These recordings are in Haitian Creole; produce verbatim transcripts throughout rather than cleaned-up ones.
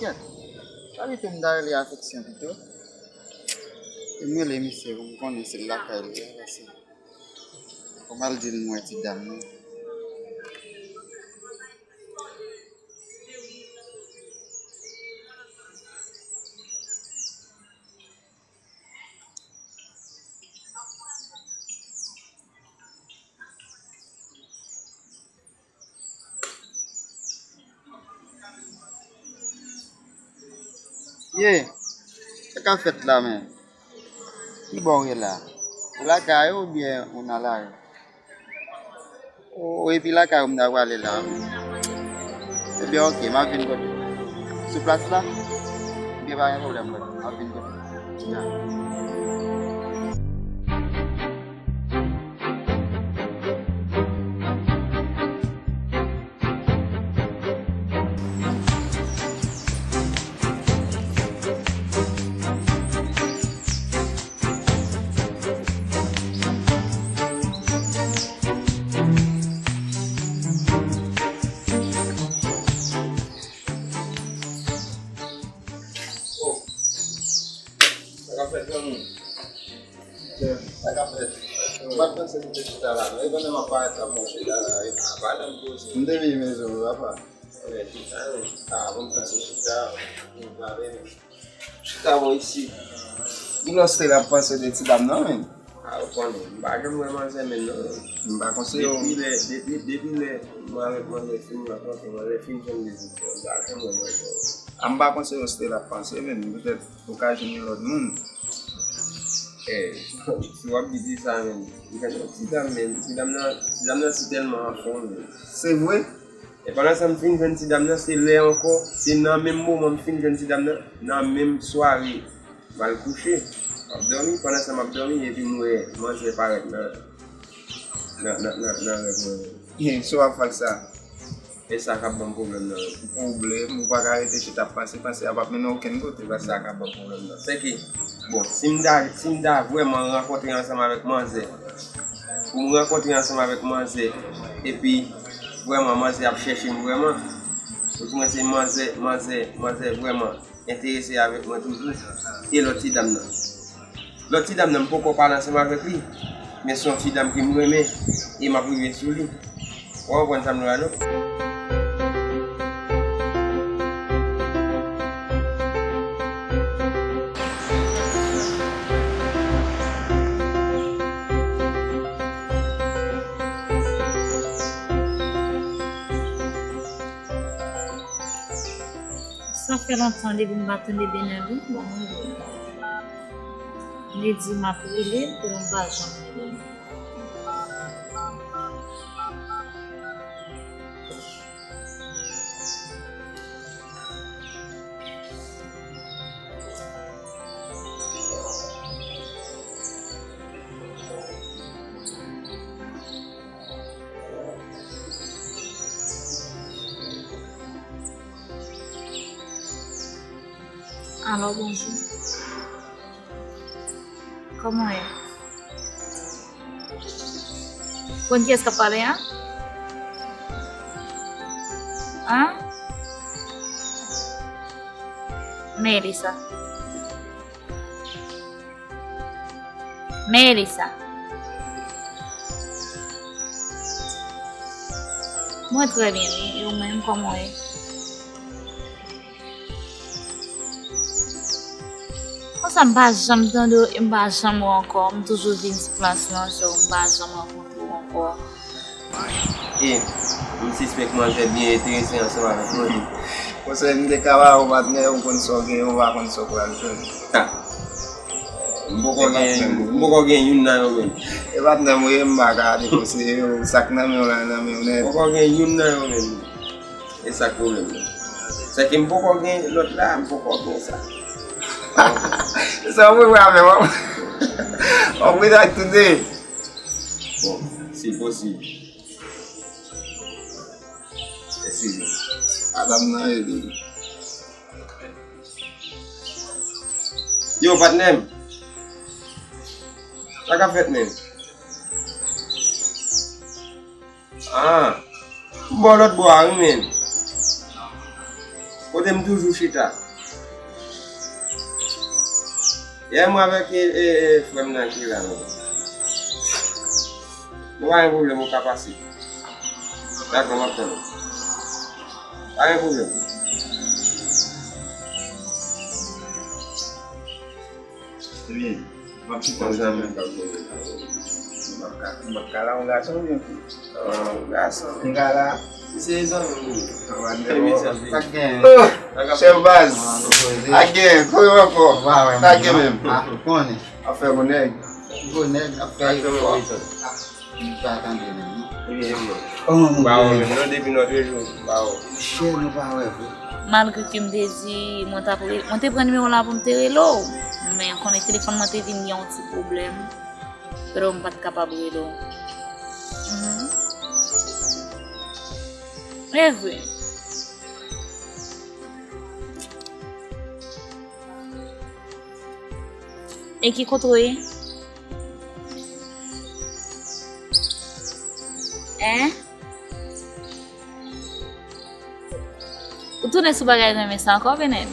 Sa pito m ta rele Afeksyon pito. E m rele misye pou m konnen si l lakay li a, paske fò m al di l m wè ti dam nan. Ye, sa k ap fèt la menm? Ki bò w ye la? Ou lakay ou oubyen ou nan lari? O, epi lakay ou m ta prale la. Ebyen, oke, m ap vin kote w. Sou plas la? Ebyen, pa gen pwoblèm, frè. M ap vin kote w. Chita. Oh, sa k ap fèt, granmoun? Sa k ap fèt? M pa t panse nou te chita la, non. E pandan m ap parèt la, m wè w chita la, wi. A, pa janm poze. M te vin mezon, wi, papa. Wè, chita, wi. A, bon, m panse chita, wi. M pale, men. Chita bò isit. Ki lè Stella ap panse de ti dam nan, menm? A, ou konnen, m pa janm wè manzè menm, non. M pa konseye w. Depi lè, depi, depi lè mwen avèk manzè fin rankontre, manzè fin fè m dezisyon, m pa janm wè manzè. A, m pa konseye w Stella ap panse, menm. Petèt ou ka jwenn yon lòt moun. Eh, si w ap di sa, menm, m konnen ti dam, menm, ti dam nan, ti dam nan si tèlman anfòm, menm. Se vre? E pandan sa m fin jwenn ti dam nan, se lè ankò, se nan menm moman m fin jwenn ti dam nan, nan menm sware, m al kouche, m ap dòmi, pandan sa m ap dòmi, epi m wè manzè parèt nan, nan, nan, nan, nan rèv mwen. Hen, sa w ap fè ak sa? E sa k ap ban m pwoblèm nan. Pwoblèm, ou pa ka rete chita ap panse, panse a p ap mennen okenn kote, paske sa k ap ban m pwoblèm nan. Se ke, bon, si m ta, si m ta vrèman rankontre ansanm avèk manzè, pou m rankontre ansanm avèk manzè, epi vrèman manzè ap chèche m vrèman, ou di mwen se manzè, manzè, manzè vrèman enterese avèk mwen toujou, e lòt ti dam nan. Lòt ti dam nan, m poko pale ansanm avèk li, men se yon ti dam ke m renmen, e m ap rive sou li. Ou konprann sa m di la, non? Sa fè lontan depi m pa tande Benel wi, bon mwen vle. Li di m ap rele l, kounye a m pa janm rele l. Alo, bonjou. Kòman w ye? Konn kiyès k ap pale a? An? Melissa. Melissa. Mwen trè byen, wi. E ou menm, kòman w ye? Konsa m pa janm tande w e m pa janm wè w ankò. M toujou vin sou plas lan, so m pa janm rankontre w ankò. E, m sispèk manzè byen enterese ansanm avèk mwen. Monchè, m te ka ba ou patnè, ou konn sa w genyen, ou pa konn sa w pral jwenn. Ha. M poko gen, m poko gen youn nan yo menm. E patnè m ye, m pa ka dekonseye yo, sa k nan men w la, nan men w nèt. M poko gen youn nan yo menm. E sa k pwoblèm nan. Sèke m poko gen lòt la, m poko gen sa. Sa w prepare avè m, w ap, w ap rete ak toude. Bon, si posib. Eskize. Madanm nan rele. Yo, patnè m. Sa k ap fèt menm? Ah, m bò lòt bò a, wi, menm. Kote m toujou chita. Yè mwen avèk e, e, e, frè m nan ki la menm. Nou pa gen pwoblèm, ou ka pase. Dakò, m ap tann ou. Pa gen pwoblèm. Ebyen, m ap chita. Bon, zanmi m k ap jwenn. M ap ka, m ap ka la, yon gason oubyen fi? Yon gason. M ka la. Se zanmi m. Sa k gen? Oh, chèf baz. Sa k gen? Kòman w fè? Sa k gen menm? Afè gwo nèg. Gwo nèg, afè fò. M pa tande menm non. Kòman moun yo ye? Ba ou menm non, depi lòt jou, ba ou. Monchè, nou pa wè vre. Malgre ke m te di, mwen t ap re-, mwen te pran nimewo w la pou m te rele w, men konnen telefòn mwen te vin gen yon ti pwoblèm. Pero m pa t kapab rele w. Mhm. E vre. E ki kote w ye? Hein? Ou tounen sou bagay renmen sa ankò, Benel?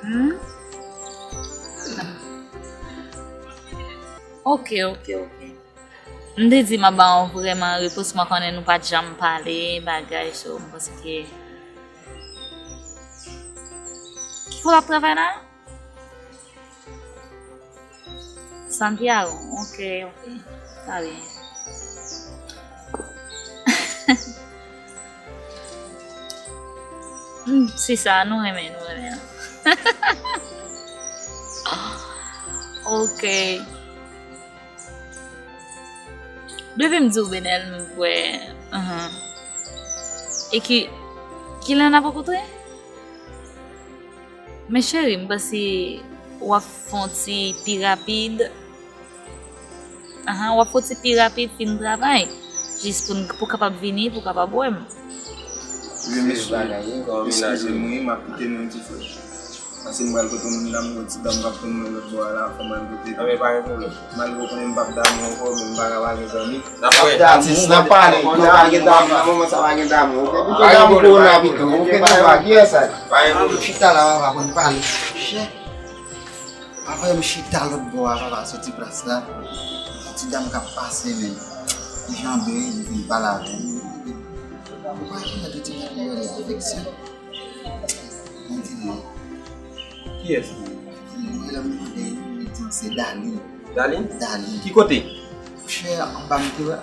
Hmm? Ok, ok, ok. M te di m ap ba w vrèman repons, mwen konnen nou pa t janm pale, bagay, so, m panse ke. Ki kote w ap travay la? Santiago, ok, ok. Sa byen. Hmm, si sa, nou renmen, nou renmen. Ok. Depi m di w Benel, m kwè. Ahan. E ki, kilè n ap rankontre? Men cheri, m panse w ap fè yon ti pi rapid. Ahan, w ap fè yon ti pi rapid, fin travay. Jis pou n, pou w kapab vini, pou w kapab wè m. Wi, mesye, eskize m wi, m ap kite nou yon ti frè. Paske m pral kote moun dam, yon ti dam k ap tann mwen lòt bò a la, fò m al kote. Anben, pa gen pwoblèm. Malgre w konnen m p ap damou ankò, men m pa ka pa gen zanmi. N ap wè. Atis, n ap pale. Non, pa gen damou, nan moman sa pa gen damou, ok? Pito damou kowona pito, ok? Nan pa gen sa. Pa gen pwoblèm. Chita la, papa, pou n pale. Chè. Apre m chita lòt bò a, papa, soti plas la. Yon ti dam k ap pase, men. Li janbe, li vin pale avè m. Ou pa rekonèt yon ti nèg ki rele afeksyon? Mwen di non. Kiyès li? Mwen lè m tande li, li di se Darline. Darline? Darline. Ki kote? Monchè, anba m te wè.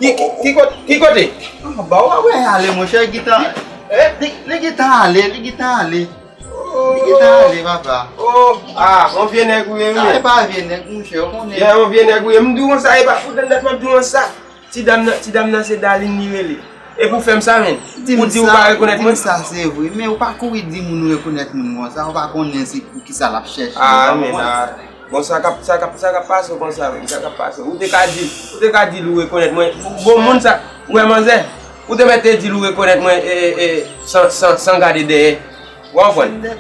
Ki, ki, ki kote? Ki kote? Anba w wè ale, monchè, li gentan, li, li gentan ale, li gentan ale. Li gentan ale, papa. Oh, ah, yon vye nèg ou ye, wi. Sa e pa vye nèg, monchè, ou konnen. Yeah, yon vye nèg ou ye. M di w konsa, e pa pou tèt nèt, m ap di w konsa. Ti dam nan, ti dam nan se Darline li rele. E pou fè m sa, menn? Ou di ou pa rekonèt mwen? Di m sa, se vre. Men ou pa kouri di moun ou rekonèt moun konsa. Ou pa konnen se pou kisa l ap chèche. Ah, men, ah. Bon, sa k ap, sa k ap, sa k ap pase w konsa, menn? Sa k ap pase w? Ou te ka di, ou te ka di l ou rekonèt mwen. Bon, moun sa, ou wè manzè? Ou te mèt te di l ou rekonèt mwen, e, e, e, san, san, san gade dèyè. Ou konprann?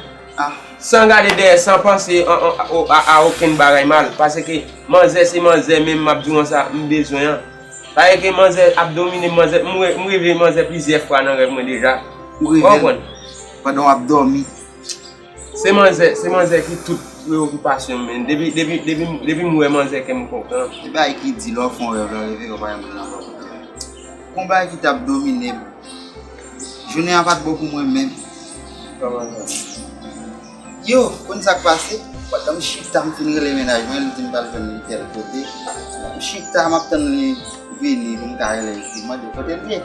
San gade dèyè, san panse an, an, a, a, a okenn bagay mal. Paske manzè se manzè, men m ap di w konsa, m bezwen an. Sa vle ke manzè ap domine m, manzè, m re-, m reve manzè plizyè fwa nan rèv mwen deja. Ou reve l? Ou konprann? Pandan w ap dòmi? Se manzè, se manzè ki tout preyokipasyon m, men. Depi, depi, depi, depi m wè manzè, kè m kontan. Se bagay ki di, lè w fè yon rèv, lè w reve, ou pa janm gen anpil. Yon bagay ki t ap domine m. Jounen an pa t bon pou mwen menm. Kòman sa? Yo, konn sa k pase? Pandan m chita, m fin rele mennaj mwen, li di m pral jwenn li tèl kote. M chita, m ap tann li vini pou m ka rele l, m mande l kote l ye.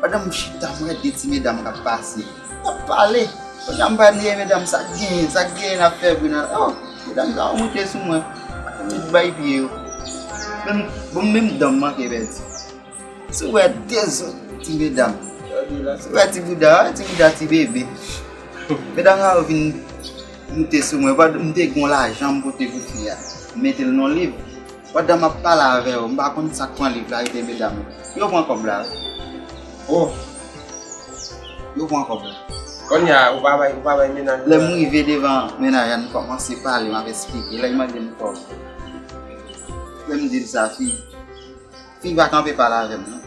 Pandan m chita, m wè de ti medam k ap pase. Y ap pale. Kounye a m pa di medam sa k genyen, sa k genyen n ap fè bri nan. Oh, medam sa yo monte sou mwen. Tout bay pye yo. Menm, bon, menm dan m manke pèdi. Si w wè de zòt ti medam, si w wè ti bouda, ti bouda ti bebe. Medam sa yo vin moute sou mwen, m te gen yon lajan m pote pou fi a, m mete l nan liv. Pandan m ap pale avè yo, m pa konn sa k pran liv la, e de medam yo. Yo pran kòb la wi. Oh! Yo pran kòb la. Kounye a, ou pa bay, ou pa bay mennaj la. Lè m rive devan mennaj la, nou kòmanse pale, m ap esplike. Lè l mande m kòb. Lè m di l sa, fi, fi pa kanpe pale avè m non.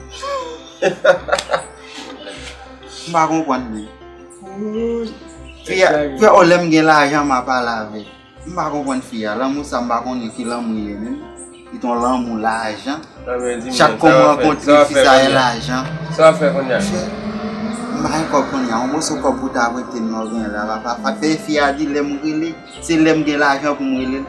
M pa konprann li. Fi a, fi a, oh, lè m gen lajan, m a pale avè l. M pa konprann fi a. Lanmou sa, m pa konnen ki lanmou li ye menm. Li t on lanmou lajan. Chak kou m rankontre fi sa, e lajan. Sa w ap fè kounye a? M pa gen kòb kounye a. Yon moso kòb pou ta prete m nan w gen la, papa. Fè fi a di lè m rele, se lè m gen lajan pou m rele l.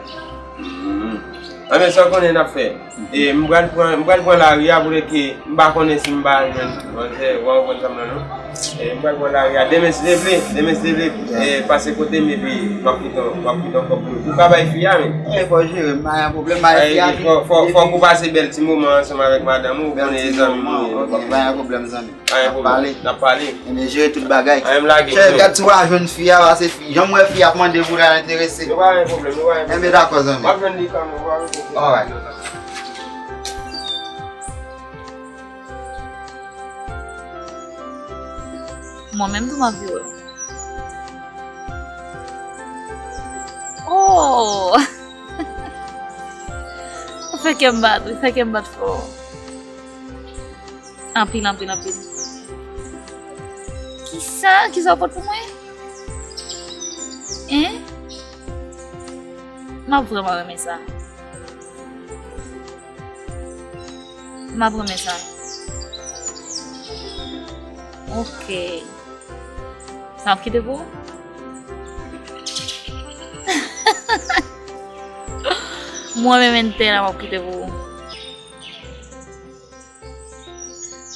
Anben, sa w konnen n ap fè? E, m pral pran, m pral pran lari a, poutèt ke m pa konnen si m pa jwenn manzè, w konprann sa m nan non. E, m pral pran lari a. Demen, si Dye vle, demen, si Dye vle, e, pase kote m epi m ap kite, m ap kite yon kòb pou ou. Ou ka bay fi a, men. E, fò jere, m pa gen pwoblèm, bay fi a. Fò, fò, fò ou pase bèl ti moman ansanm avèk madanm ou, ou konnen e zanmi nou ye. Ok, pa gen pwoblèm, zanmi. Pa gen pwoblèm. N ap pale. N ap pale. Ebyen, jere tout bagay. Anyen m lage. Chè, gad si w a jwenn fi a, pase fi, jan m wè fi a ap mande pou l al enterese. Nou pa gen pwoblèm, nou pa gen pwoblèm. Ebyen, dakò, zanmi. M ap jwenn li kanmenm, ou pa gen pwoblèm. Alright. Mwen menm tou m ap vire. Oh! Ou fè kè m bat, ou fè kè m bat fò. Anpil, anpil, anpil. Kisa? Kisa w pot pou mwen? Hein? M ap vrèman renmen sa. M ap renmen sa. Ok. Sa m ap kite pou ou? Mwen menm entè la m ap kite pou ou.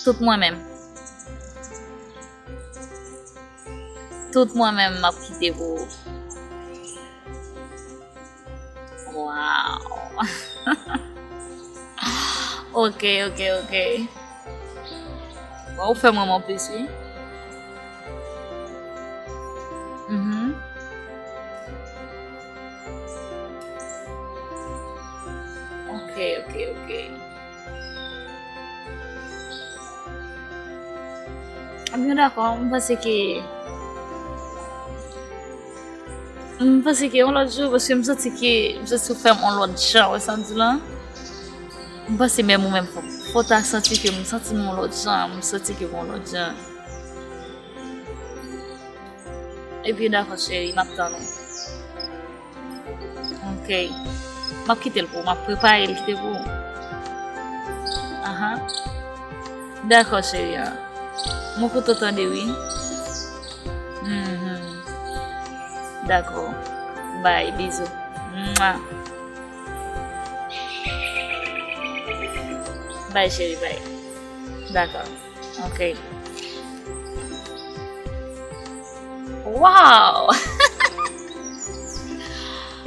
Tout mwen menm. Tout mwen menm m ap kite pou ou. Wow. Ok, ok, ok. Bon, ou fè m renmen w plis, wi. Mhm. Ok, ok, ok. Ebyen, dakò, m panse ke, m panse ke yon lòt jou, paske m santi ke, m santi w fè m yon lòt jan, wè sa m di la? M panse menm ou menm fò, fò w ta santi ke m santi m yon lòt jan, m santi ke m yon lòt jan. Ebyen, dakò, cheri, m ap tann ou. Ok. M ap kite l pou ou. M ap prepare l kite pou ou. Ahan. Dakò, cheri an. Mwen kontan tande, wi. Mhm. Dakò. Bay, bizou. Mwa. Bay, cheri, bay. Dakò. Ok. Wow!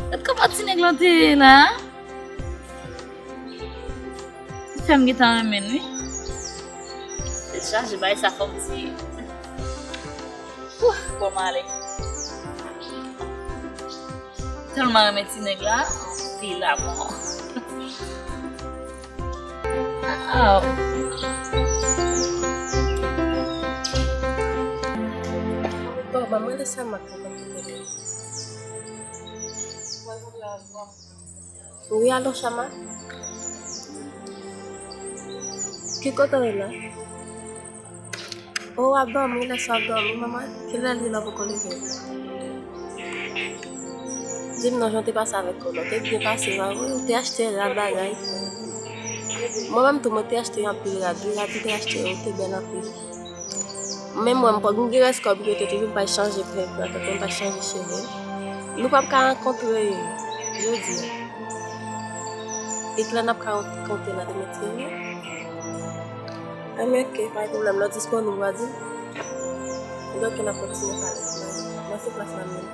Gad kòman ti nèg lan te ye la. Li fè m gentan renmen l, wi. Tèt chaje, bagay sa fò m di. Ouh, bon, m ale. Tèlman renmen ti nèg la, anpil amò. Ah. Bon, ban m rele Chama pou mwen kite li. Wi, alo, Chama? Ki kote w ye la? O, w ap dòmi, lè sa w ap dòmi, manman, kilè l ye la poko leve? Di m non, jan w te pase avèk kòb la, w te byen pase, pa vre? Ou te achte rad bagay. Mwen menm tou, mwen te achte anpil rad, wi, rad ou te achte yo, te bèl anpil. Men mwen, m pa gen rès kòb, yo te toujou pa chanje pèp la, tankou m pa chanje cheve. Nou p ap ka rankontre jodi a. E kilè n ap ka rankontre la demen ti wi? Anben, ok, pa gen pwoblèm. Lè w disponib, w a di m. Donk, n ap kontinye pale. Mwen se plas la menm.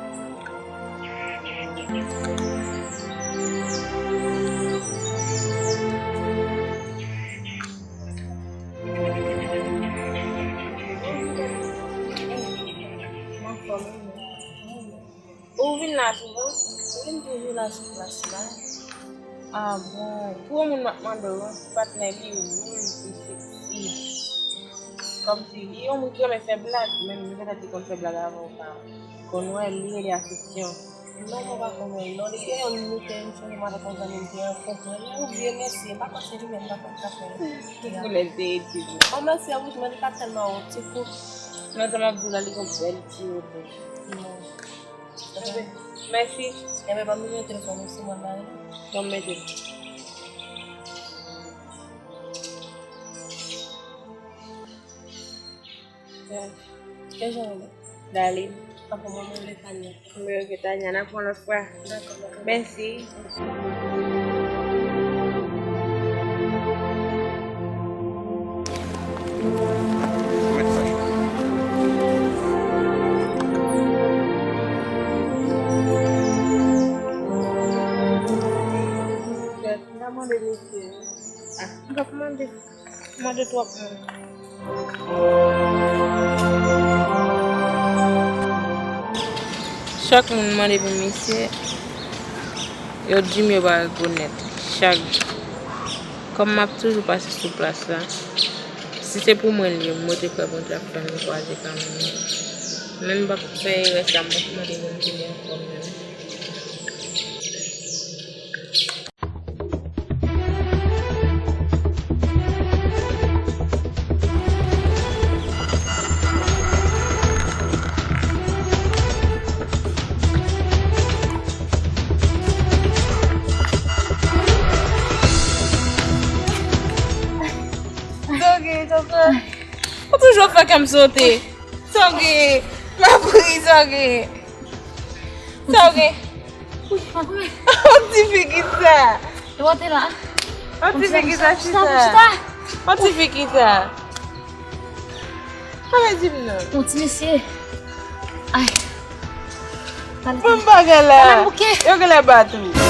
Ou vin la souvan? Wi, m toujou la sou plas la. Ah bon, pou yon moun m ap mande w, yon ti patnè li wouz, li seksi. Kòmsi, li yon moun ki renmen fè blag, menm petèt li konn fè blag avè w, ou ka konn wè l, li rele afeksyon. Non, mwen pa konnen. Non, li gen yon minit, m sonje m avèk yon zanmi m te rankontre. Li ouvri, mèsi, m pa panse li menm, m pa konn sa fè. Ki koulè l te ye, di m? Yon mèsi wouj, men li pa tèlman wont, ti kou. Non, sa m ap di w la, li gon bèl ti wotè. Non. Mèsi. Enben, ban m nimewo telefòn ou, si mwen la. Ban m mete l. Ki jan w rele? Darline. Anfen, mwen, mwen rele Tania. Mwen rele Tania. N ap wè yon lòt fwa. Dakò, dakò. Mèsi. N ap mande mesye. Ah, m p ap mande. Mande twòp moun. Chak moun mande pou misye, yo di m yo pa rekonèt. Chak, kòm m ap toujou pase sou plas la, si se pou mwen l ye, mwen te kwè Bondye ap fè m kwaze kanmenm. Men m p ap fè erè sa, m p ap mande moun ki li ankò menm. Sa w gen, tonton? Ou toujou fè kè m sote. Sa w gen? M ap ri, sa w gen? Sa w gen? Wi, mwen koumen. On ti fi ki sa? E w te la? On ti fi ki sa, chita? On ti fi ki sa? Pale di m non. On ti mesye. Ay. Pale. Bon bagay la. Pale bouke. Yo genlè bat ou.